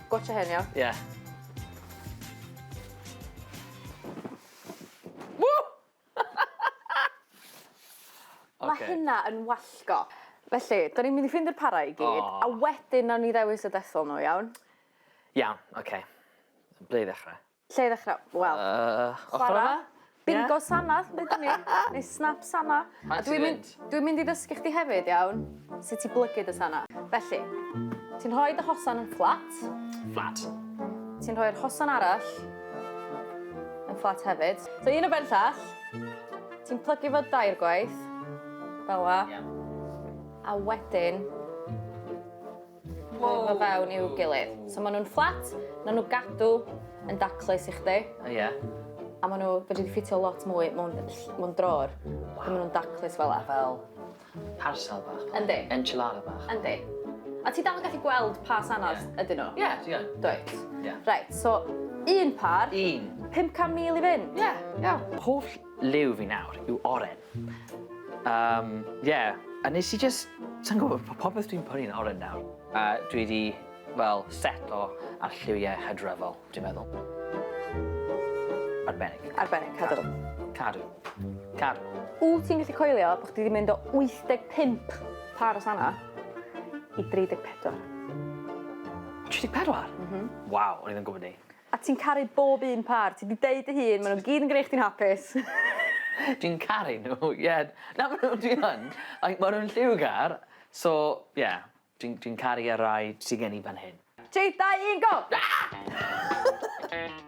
Gwatsio hyn, iawn? Ie. Ww! Mae hynna yn wallgo. Felly, da ni'n mynd i ffeindio'r parau i gyd, O. a wedyn nawn ni ddewis a dethol nhw, iawn? Iawn, oce. Ble i ddechrau? Lle i ddechrau? Wel... Yy, ochr yma? Bingo sana, ddudwn ni. Neu snap sana. A dwi'n mynd, dwi'n mynd i ddysgu chdi hefyd, iawn, sut i blygu dy sana. Felly, ti'n rhoi dy hosan yn fflat. Fflat. Ti'n rhoi'r hosan arall yn fflat hefyd. So un o ben llall, ti'n plygu fo dair gwaith, fel la. Yeah. A wedyn, rhoi fo fewn i'w gilydd. So maen nhw'n fflat, maen nhw gadw yn daclus i chdi. Ie. Yeah. A maen nhw, fedri di ffitio lot mwy mewn, mewn dror. Wow. Maen nhw'n daclus fel la. Fel parsel bach. Yndi. Enchilada bach. Yndi. A ti dal yn gallu gweld pa sanas yeah. ydyn nhw? Ie, yeah, ti yn. Dwyt. Yeah. Reit, so un par. Un. 500,000 i fynd. Ie, yeah, iawn. Hoff liw fi nawr yw oren. Um, yeah, a nes i just, sa'n gwybod, pa popeth dwi'n prynu'n oren nawr. A dwi wedi, fel, setlo ar lliwiau hydrefol, dwi'n meddwl. Arbennig. Arbennig, cadw. Cadw. Cadw. Wyt ti'n gallu coelio bod chdi 'di mynd o 85 par o sana i 34? 34? Mhm. Waw, o'n i ddim yn gwybod 'ny. A ti'n caru bob un par, ti 'di deud dy hun, ma' nhw gyd yn gneu' chdi'n hapus. Dwi'n caru nhw, ie. Na, ma' nhw, dwi yn. Like, ma' nhw'n lliwgar, so, ie, dwi'n dwi caru y rai sy gen i fan hyn. 3, 2, 1, go! Ah!